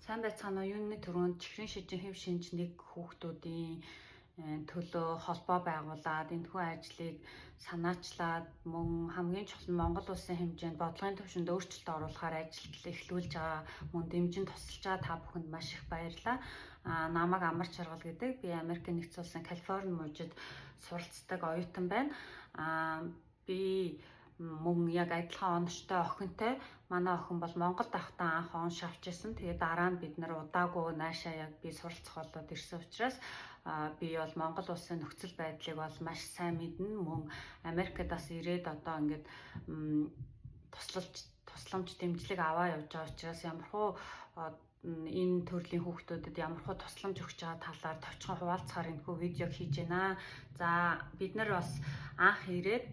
Сайн байцгаана уу? Юуны түрүүнд чихрийн шижин хэв шинж нэг хүүхдүүдийн төлөө холбоо байгуулад энэхүү ажлыг санаачлаад, мөн хамгийн чухал нь Монгол улсын хэмжээнд бодлогын түвшинд өөрчлөлт оруулахаар ажилд эхлүүлж байгаа, мөн дэмжин тусалж байгаа та бүхэнд маш их баярлалаа. Намайг Амар Чаргал гэдэг. Би Америкийн нэгдсэн улсын Калифорни мужид суралцдаг оюутан байна. Би мөн яг адилхан оновчтой охинтой. Манай охин бол Монголд байхдаа анх онш авч ирсэн. Тэгээд дараа нь бид нар удаагүй наашаа яг би суралцах болоод ирсэн учраас би бол Монгол улсын нөхцөл байдлыг бол маш сайн мэднэ. Мөн Америкт бас ирээд одоо ингээд тусламж тусламж дэмжлэг аваа явж байгаа учраас ямархуу энэ төрлийн хүүхдүүдэд ямархуу тусламж өгч байгаа талаар товчхон хуваалцахаар энэхүү видеог хийж байна. За, бид нар бас анх ирээд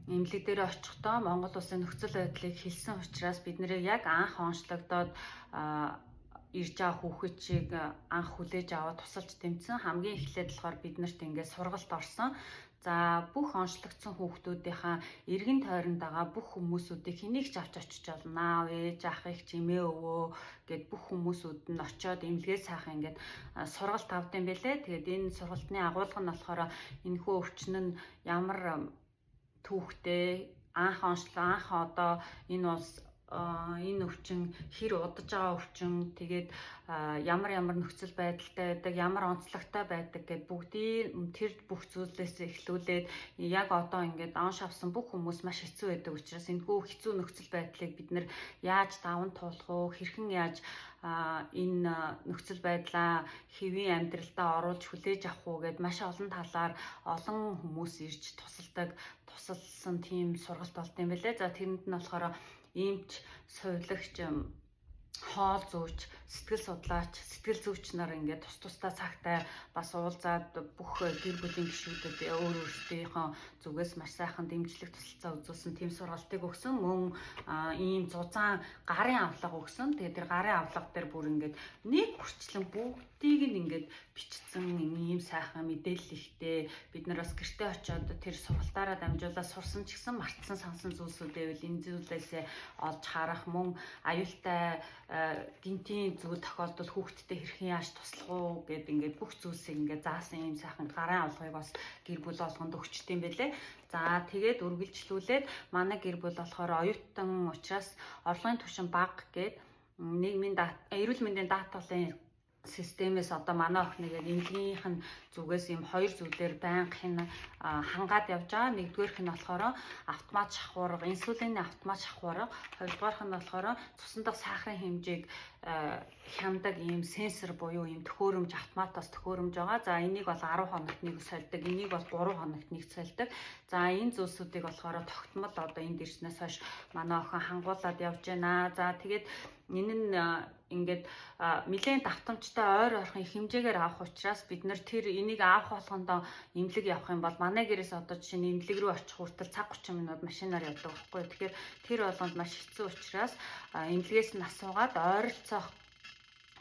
эмнэлэг дээр очихдоо Монгол улсын нөхцөл байдлыг хэлсэн учраас бид нэрээ яг анх онцлогдоод ирж байгаа хүүхэд анх хүлээж аваад тусалж дэмжсэн. Хамгийн эхлээд болохоор бид нарт ингээд сургалт орсон. За, бүх онцлогдсон хүүхдүүдийнхаа эргэн тойронд байгаа бүх хүмүүсүүдийг хэнийг ч авч очиж болно. Аав, ээж, ах, эгч, эмээ, өвөө гээд бүх хүмүүсүүд нь очиод эмнэлгээ сайхан ингээд сургалт авд юм бэлээ. Тэгээд энэ сургалтны агуулга нь болохоор энэхүү өвчин нь ямар түүхтэй, анх онцлог, анх одоо энэ улс энэ өвчин хэр удаж байгаа өвчин, тэгээд ямар ямар нөхцөл байдалтай байдаг, ямар онцлогтой байдаг гэд бүгдийн тэр бүх зүйлээс эхлүүлээд яг одоо ингээд онш авсан бүх хүмүүс маш хэцүү байдаг учраас энэхүү хэцүү нөхцөл байдлыг бид нар яаж даван туулах уу, хэрхэн яаж энэ нөхцөл байдлаа хэвийн амьдралдаа оруулж хүлээж авах уу гэд маш олон талаар олон хүмүүс ирж тусалдаг, тусалсан тийм сургалт болд юм билээ. За, тэрэнд нь болохоор эмч, сувилагч, хоол зүйч, сэтгэл судлаач, сэтгэл зүйч нар ингээд тус тусдаа цагтай бас уулзаад бүх гэр бүлийн гишүүдэд өөр өөрсдийнхөө зүгээс маш сайхан дэмжлэг тусалцаа үзүүлсэн тийм сургалтыг өгсөн. Мөн ийм зузаан гарын авлага өгсөн. Тэгээд тэр гарын авлага дээр бүр ингээд нэг хүрчлэн бүгдийг нь ингээд бичсэн ийм сайхан мэдээлэл ихтэй. Бид нар бас гэртээ очиод тэр сургалтаараа дамжуулаад сурсан ч гэсэн мартсан сансан зүйлсүүд байвал энэ зүйлээсээ олж харах, мөн аюултай гинтийн зүйл тохиолдол хүүхдтэй хэрхэн яаж туслах уу гэд ингээд бүх зүйлсийг ингээд заасан ийм сайхан гарын авлагыг бас гэр бүл болгонд өгчт юм бэлээ. За, тэгээд үргэлжлүүлээд манай гэр бүл болохоор оюутан учраас орлогын түвшин бага гээд нийгмийн эрүүл мэндийн даатгалын системээс одоо манай охиныг яг эмнэлгийнх нь зүгээс ийм хоёр зүйлээр байнга хангаад явж байгаа. Нэгдүгээрх нь болохоор автомат шахуурга, инсулины автомат шахуурга, хоёрдугаарх нь болохоор цусан дахь сахарын хэмжээг хяндаг ийм сенсор буюу ийм төхөөрөмж, автоматаас төхөөрөмж байгаа. За, энийг бол 10 хоногт нэг сольдог, энийг бол 3 хоногт нэг сольдог. За, энэ зүйлсүүдийг болохоор тогтмол одоо энд ирснээс хойш манай охин хангуулад явж байна. За, тэгээд энэ нь ингээд нэлээд давтамжтай ойр ойрхон их хэмжээгээр авах учраас бид нар тэр энийг авах болгондоо эмнэлэг явах юм бол манай гэрээс одоо жишээ нь эмнэлэг рүү очих хүртэл цаг 30 минут машинаар явдаг байхгүй. Тэгэхээр тэр болгонд маш хэцүү учраас эмнэлгээс нь асуугаад ойролцоох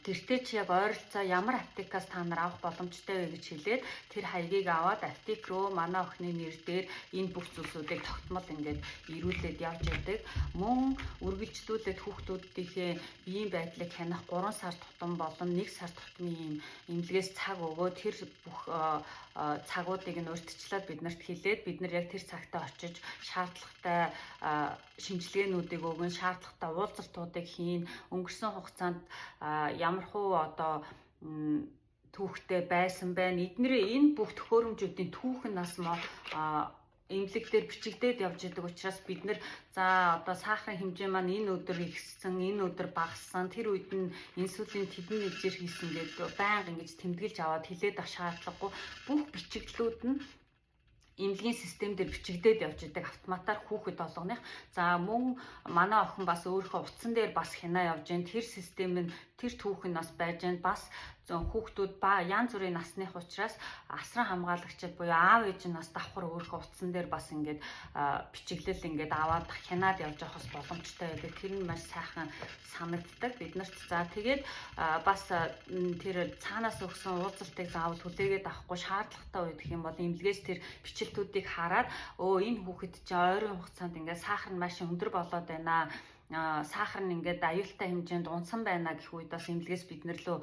гэртээ чи яг ойролцоо ямар аптекаас та нар авах боломжтой вэ гэж хэлээд тэр хаягийг аваад аптек руу манай охины нэр дээр энэ бүх зүйлсүүдийг тогтмол ингээд ирүүлээд явж яадаг. Мөн үргэлжлүүлээд хүүхдүүдийнхээ биеийн байдлыг хянах 3 сар тутам болон 1 сар тутмын ийм эмнэлгээс цаг өгөө тэр бүх цагуудыг нь урьдчилаад биднэрт хэлээд бид нар яг тэр цагтаа очиж шаардлагатай шинжилгээнүүдийг өгөн, шаардлагатай уулзалтуудыг хийн, өнгөрсөн хугацаанд ямархуу одоо түүхтэй байсан байна. Эднэрээ энэ бүх төхөөрөмжүүдийн түүх нь нас эмнэлэг дээр бичигдээд явж идэг учраас бид нэр за одоо сахарын хэмжээ маань энэ өдөр ихссэн, энэ өдөр багассан, тэр үед нь инсулин тэдэн нэгжээр хийсэн гэдэг байнга ингэж тэмдэглэж аваад хэлээд авах шаардлагагүй, бүх бичигдлүүд нь эмнэлгийн систем дээр бичигдээд явж идэг автоматар хүүхэд болгоных. За, мөн манай охин бас өөрийнхөө утсан дээр бас хянаа явж байна. Тэр систем нь, тэр түүх нь бас байж байна. Бас хүүхдүүд ба янз бүрийн насных учраас асран хамгаалагчид буюу аав ээж нь бас давхар өөрийнхөө утсан дээр бас ингээд бичиглэл ингээд аваад хянаад явж явах бас боломжтой байдаг. Тэр нь маш сайхан санагддаг биднэрт. За, тэгээд бас тэр цаанаас өгсөн уулзалтыг заавал хүлээгээд авахгүй, шаардлагатай үед гэх юм бол эмнэлгээс тэр бичлэлтүүдийг хараад өө энэ хүүхэд чи ойрын хугацаанд ингээд сахар нь маш өндөр болоод байна. Сахар нь ингээд аюултай хэмжээнд унсан байна гэх үед бас эмнэлгээс бид нар лөө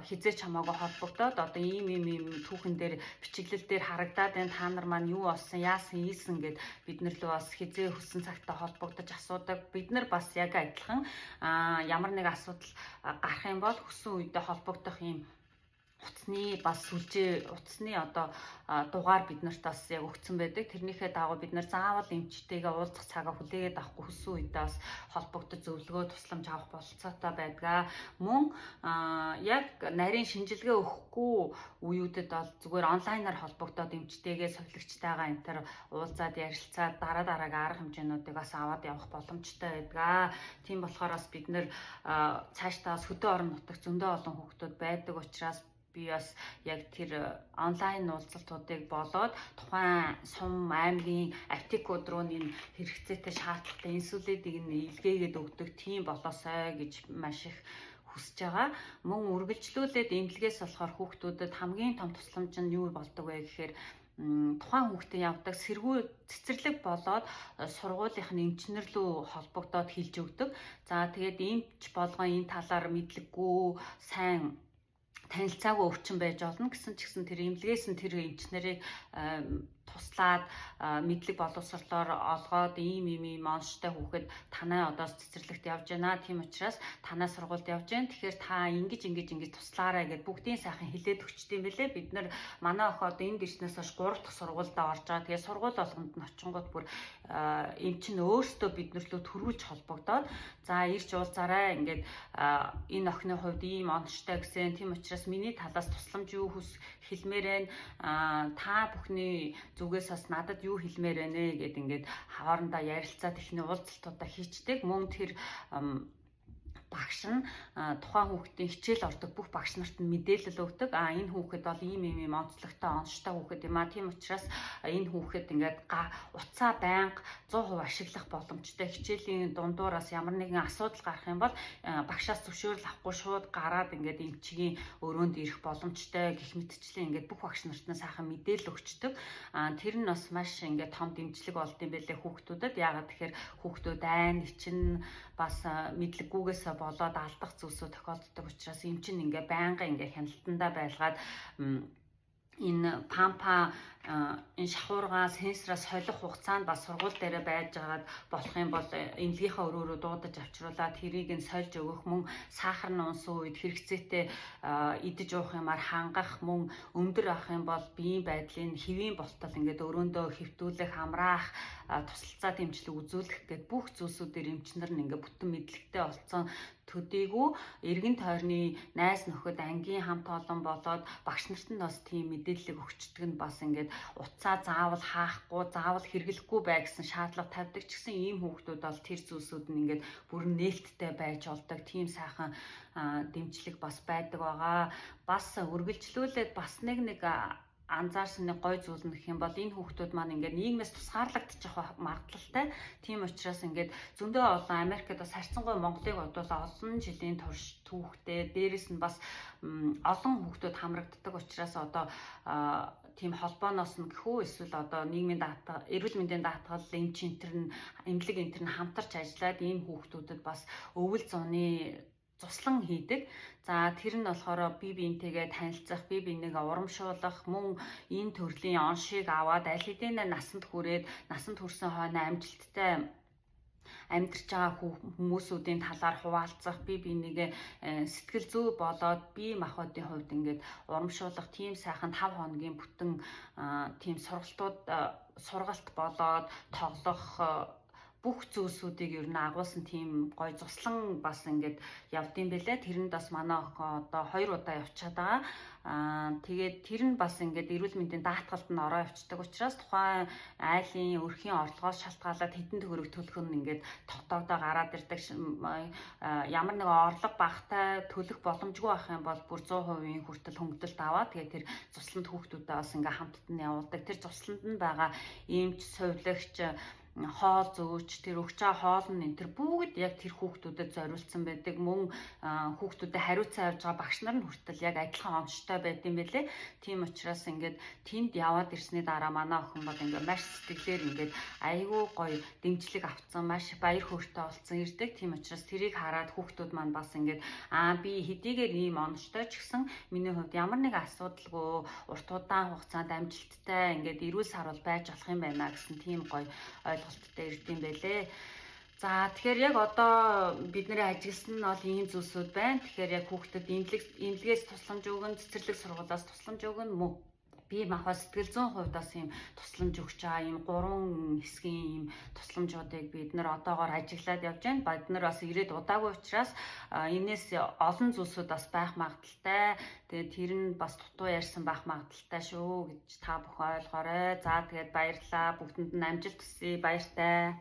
хэзээ ч хамаагүй холбогдоод, одоо ийм ийм ийм түүхэн дээр, бичиглэл дээр харагдаад байна, та нар маань юу болсон, яасан ийсэн гэд бид нар лөө бас хэзээ хүссэн цагтаа холбогдож асуудаг. Бид нар бас яг адилхан ямар нэг асуудал гарах юм бол хүссэн үедээ холбогдох юм утасны бас сүлжээ, утасны одоо дугаар бид нарт бас яг өгсөн байдаг. Тэрнийхээ дагуу бид нар заавал эмчтэйгээ уулзах цагаа хүлээгээд авахгүй, хүссэн үедээ бас холбогдож зөвлөгөө, тусламж авах бололцоотой байдаг. Мөн яг нарийн шинжилгээ өгөхгүй үеүүдэд бол зүгээр онлайнаар холбогдоод эмчтэйгээ, сувилагчтайгаа энэ тэр уулзаад, ярилцаад, дараа дараагийн арга хэмжээнүүдийг бас аваад явах боломжтой байдаг. Тийм болохоор бас бид нар цаашдаа бас хөдөө орон нутагт зөндөө олон хүүхдүүд байдаг учраас би бас яг тэр онлайн уулзалтуудыг болоод тухайн сум аймгийн аптекууд руу энэ хэрэгцээтэй, шаардлагатай инсулиныг нь илгээгээд өгдөг тийм болоосой гэж маш их хүсэж байгаа. Мөн үргэлжлүүлээд эмнэлгээс болохоор хүүхдүүдэд хамгийн том тусламж нь юу болдог вэ гэхээр тухайн хүүхдээ явдаг сэргүү цэцэрлэг болоод сургуулийнх нь эмчнэр лүү холбогдоод хэлж өгдөг. За, тэгээд эмч болгон энэ талаар мэдлэггүй, сайн танилцаагүй өвчин байж олно гэсэн ч гэсэн тэр эмнэлгээс нь тэр эмчнэрийг туслаад, мэдлэг боловсрлоор олгоод, ийм ийм ийм онцтой хүүхэд танай одоо цэцэрлэгт явж байна. Тийм учраас танай сургуульд явж байна. Тэгэхээр та ингэж ингэж ингэж туслаарай гэд бүгдийн сайхан хэлээд өгчт юм бэлээ. Бид нар манай охин одоо энд ирснээс хойш 3 дахь сургуульдаа орж байгаа. Тэгээ сургууль болгонд нь очингууд бүр эмч нь өөртөө бид нар лөө төрүүлж холбогдоод, за, ирж уулзаарай, ингээд энэ охины хувьд ийм онцтой гэсэн. Тийм учраас миний талаас тусламж юу хүс хэлмээр байна. Та бүхний зүгээс бас надад юу хэлмээр байна вэ гэд ингээд хоорондоо ярилцаад эхний уулзалтуудаа хийчдэг. Мөн тэр багш нь тухайн хүүхдийн хичээл ордог бүх багш нарт нь мэдээлэл өгдөг. А, энэ хүүхэд бол ийм ийм ийм онцлогтой, онцтой хүүхэд юм а. Тийм учраас энэ хүүхэд ингээд утсаа байнга 100% ашиглах боломжтой. Хичээлийн дундуураас ямар нэгэн асуудал гарах юм бол багшаас зөвшөөрөл авахгүй шууд гараад ингээд эмчгийн өрөөнд ирэх боломжтой гэх мэтчлэн ингээд бүх багш нарт нь сайхан мэдээлэл өгчдөг. А, тэр нь бас маш ингээд том дэмжлэг болд юм байлээ хүүхдүүдэд. Яагаад тэгэхээр хүүхдүүд айн чин бас мэдлэггүйгээс болоод алдах зүйлсүүд тохиолддог учраас эмч нь ингээ байнга ингээ хяналтандаа байлгаад, энэ пампа, энэ шахуургаа сенсороо солих хугацаанд бас сургууль дээрээ байж байгаад болох юм бол эмнэлгийнхаа өрөө рүү дуудаж авчруулаад тэрийг нь сольж өгөх, мөн сахар нь унсан үед хэрэгцээтэй идэж уух юмар хангах, мөн өндөр авах юм бол биеийн байдлын хэвийн болтол ингээд өрөөндөө хэвтүүлэх, амраах, тусалцаа дэмжлэг үзүүлэх гээд бүх зүйлсүүдээр эмчнэр нь ингээд бүтэн мэдлэгтэй болсон төдийгүй эргэн тойрны найз нөхөд, ангийн хамт олон болоод багш нарт нь бас тийм мэдээллийг өгчдөг нь бас ингээд утсаа заавал хаахгүй, заавал хэрэглэхгүй бай гэсэн шаардлага тавьдаг ч гэсэн ийм хүүхдүүд бол тэр зүйлсүүд нь ингээд бүрэн нээлттэй байж болдог. Тийм сайхан дэмжлэг бас байдаг байгаа. Бас үргэлжлүүлээд бас нэг нэг анзаарсан нэг гой зүйл нь гэх юм бол энэ хүүхдүүд маань ингээд нийгмээс тусгаарлагдчих магадлалтай. Тийм учраас ингээд зөндөө олон Америкт бас харьцангуй Монголыг бодвол олон жилийн турш түүхтэй, дээрэс нь бас олон хүүхдүүд хамрагддаг учраас одоо тийм холбооноос нь гэх үү, эсвэл одоо нийгмийн даатгал, эрүүл мэндийн даатгал, эмч энэ тэр нь, эмнэлэг энэ тэр нь хамтарч ажиллаад ийм хүүхдүүдэд бас өвөл зуны зуслан хийдэг. За, тэр нь болохоор бие биентэйгээ танилцах, бие биенийгээ урамшуулах, мөн энэ төрлийн оншийг аваад аль хэдийн насанд хүрээд, насанд хүрсэн хойно амжилттай амьдарч байгаа хүмүүсүүдийн талаар хуваалцах, бие биенийгээ сэтгэл зүй болоод бие махбодын хувьд ингээд урамшуулах тийм сайхан 5 хоногийн бүтэн тийм сургалтууд, сургалт болоод тоглох бүх зүйлсүүдийг ер нь агуулсан тийм гой зуслан бас ингээд явдсан бэлээ. Тэрэнд бас манай охин одоо хоёр удаа явчаад байгаа. Аа, тэгээд тэр нь бас ингээд эрүүл мэндийн даатгалд нь ороо явцдаг учраас тухайн айлын өрхийн орлогоос шалтгаалаад хэдэн төгрөг төлөх нь ингээд тогтоогдоо гараад ирдэг. Ямар нэг орлого багатай, төлөх боломжгүй байх юм бол бүр 100% хүртэл хөнгөлөлт аваад, тэгээд тэр зусланд хүүхдүүдээ бас ингээд хамтд нь явуулдаг. Тэр зусланд нь байгаа эмч, сувилагч Хоол зөөч, тэр өгч байгаа хоол нь энэ тэр бүгд яг тэр хүүхдүүдэд зориулсан байдаг. Мөн хүүхдүүдэд хариуцсан явж байгаа багш нар нь хүртэл яг адилхан онцтой байд юм бэлээ. Тийм учраас ингээд тэнд яваад ирсний дараа манай охин бол ингээд маш сэтгэлээр ингээд айгүй гоё дэмжлэг авцсан, маш баяр хөөртэй болсон ирдэг. Тийм учраас тэрийг хараад хүүхдүүд маань бас ингээд би хэдийгээр ийм онцтой ч гэсэн миний хувьд ямар нэг асуудалгүй урт удаан хугацаанд амжилттай ингээд эрүүл саруул байж болох юм байна гэсэн тийм гоё ойлголттой ирд юм бэлээ. За, тэгэхээр яг одоо бидний ажигласан нь бол ийм зүйлсүүд байна. Тэгэхээр яг хүүхдэд эмнэлгээс тусламж өгнө, цэцэрлэг сургуулиас тусламж өгнө, мөн бие махбод, сэтгэл зүйн хувьд бас ийм тусламж өгч байгаа, ийм гурван хэсгийн ийм тусламжуудыг бид нар одоогоор ажиглаад явж байна. Бид нар бас ирээд удаагүй учраас энэс олон зүйлсүүд бас байх магадлалтай. Тэгээд тэр нь бас дутуу ярьсан байх магадлалтай шүү гэж та бүхэн ойлгоорой. За, тэгээд баярлалаа. Бүгдэнд нь амжилт хүсье. Баяртай.